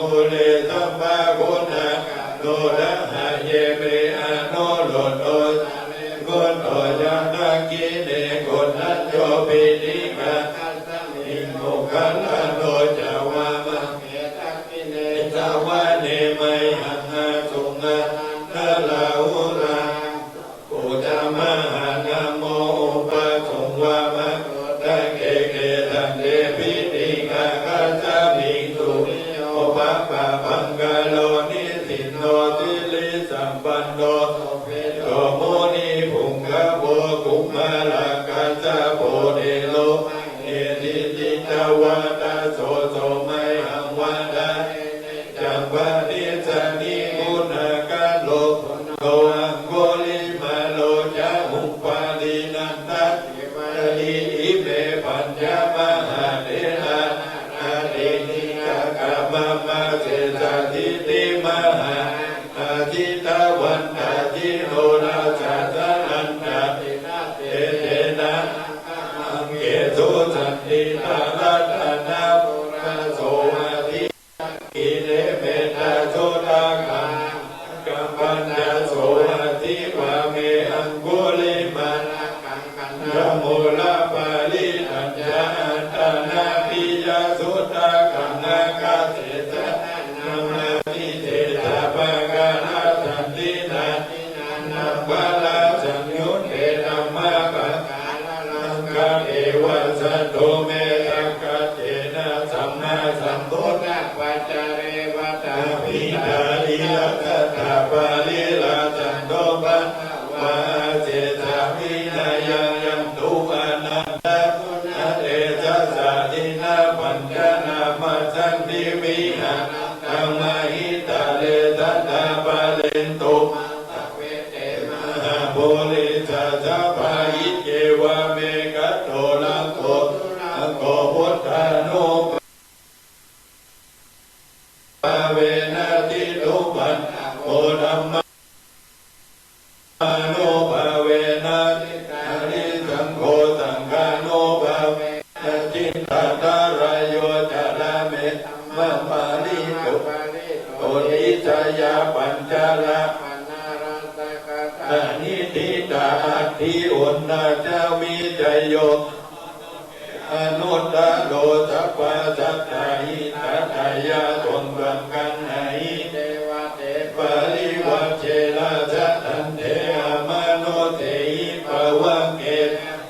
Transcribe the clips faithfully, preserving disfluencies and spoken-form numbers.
Pure sabbaguṇākaro, hadaye me anuruddho, sārīputto ca dakkhiṇe, koṇḍañño piṭṭhibhāgasmiṃ, moggallāno ca vāmake, dakkhiṇe savane mayhaṃ, āsuṃ ānandarāhulā. Uttamaṃ mahānāmo, upāsuṃ vāmasotake, kesante piṭṭhibhāgasmiṃ, suriyo va pabhaṅkaro, nisinno sirisampanno, sobhito munipuṅgavo. Kumārakassapo thero, mahesī cittavādako, so mayhaṃ vadane ca bhāsissāmi, guṇākaro buddho, aṅgulimālo ca, upālī nandasīvalī, ime pañca mahātherā, nalāṭe sīhakā mama, sesāsīti mahāvīrā, jitavantā jinorasā, jalantā sīlatejena, rāmaṃ ketuṃ sandhitā, ratanaṃ purato āsi, dakkhiṇe mettasuttakaṃ, vāmake pañcasotthi, āsi vāme aṅgulimālakaṃ, khandhamoraparittañca, āṭānāṭiyasuttakaṃ, ākāse chadanaṃ āsi, sesā pākārasaṇṭhitā, jinānaṃ balasaṃyutte, dhammapākāralaṅkate, vasato me sakiccena, sammāsambuddhapacāre, vātapittādisañjātā, baliṃ rakkhantu bandhavā, asesā vinayaṃ yantu, anantaguṇatejasā, jinapañjaramajjhamhi, vihāraṃ taṃ mahītale, sadā pālentu maṃ sabbe, te mahāpurisāsabhā. Iccevamekanto surakkho, surakkho buddhānubhāvena, jitupaddavo dhammānubhāvena, jitārisaṅgho saṅghānubhāvena, jitādharayo carāmi, dhammapālito tisā yā, pañca rā- ṇāni ṭhitā atthi uṇhassa vijayo, anuttaro sabbasattahitatthāya, sotthaṃ gaṇhāhi devate parivajje, rājadaṇḍe amanussehi pavagge,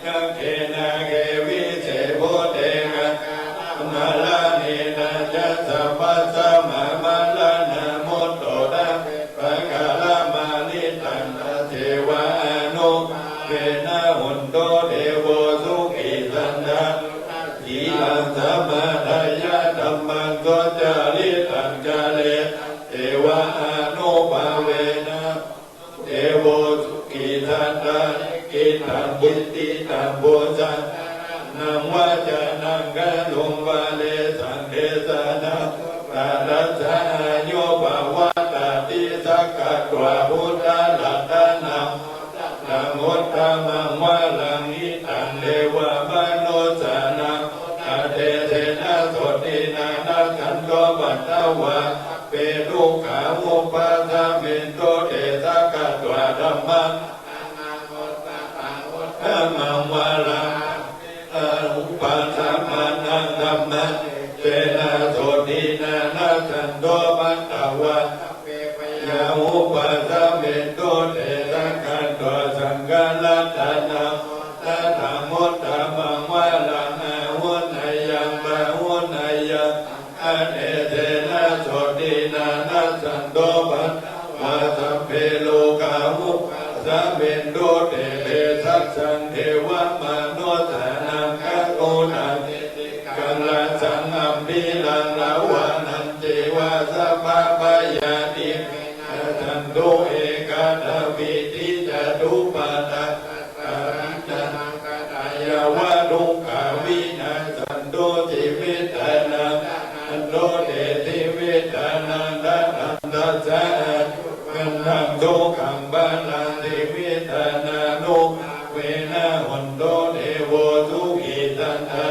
yakkhānaṃ devāse bhūte, akāramaraṇena ca sabbasampadā, maraṇā mutto ca pākāramarittaṃ, tasseva ānubhāvena hotu devo sukhī, sadā sīlaṃ samādāya, dhammaṃ sucaritaṃ care, tasseva ānubhāvena devo sukhī, sadā sukhī. Cittaṃ phuṭṭhitaṃ phuṭṭhaṃ, dhāraṇaṃ vācanaṃ garuṃ, pare saṅghe sadā suvatthassu, āyuṃ pavaḍḍhatīti. Sakkatvā buddharatanaṃ, taṃ uttamaṃ varaṃ, hitaṃ devamanussānaṃ, buddhatejena sotthinā, nassantupaddavā sabbe, dukkhā vūpasamentu te. Sakkatvā dhammaratanaṃ, uttamaṃ varaṃ, upasamanaṃ, dhammatejena sotthinā, nassantupaddavā sabbe, bhayā vūpasamentu te. Sakkatvā saṅgharatanaṃ, taṃ uttamaṃ varaṃ, āhuneyyaṃ pāhuneyyaṃ, saṅghatejena sotthinā, nassantupaddavā sabbe, rogā vūpasamentu te. Tejasaṃ devamanussānaṃ, rakkho candimā rasaṃ, ambhīraṃ dāvaggicakkamasanīva, sabbabyādhī vinassantu, ekadattiṃ catuppadā, dasasahassānaṃ katāyeva, dukkhā vinassantu jīvitānaṃ, rakkhantu te jīvitānaṃ, danaṃ yasavā, vaṇṇaṃ sukhaṃ balaṃ, jīvitānanubhāvena, hontu devo sukhī, sadā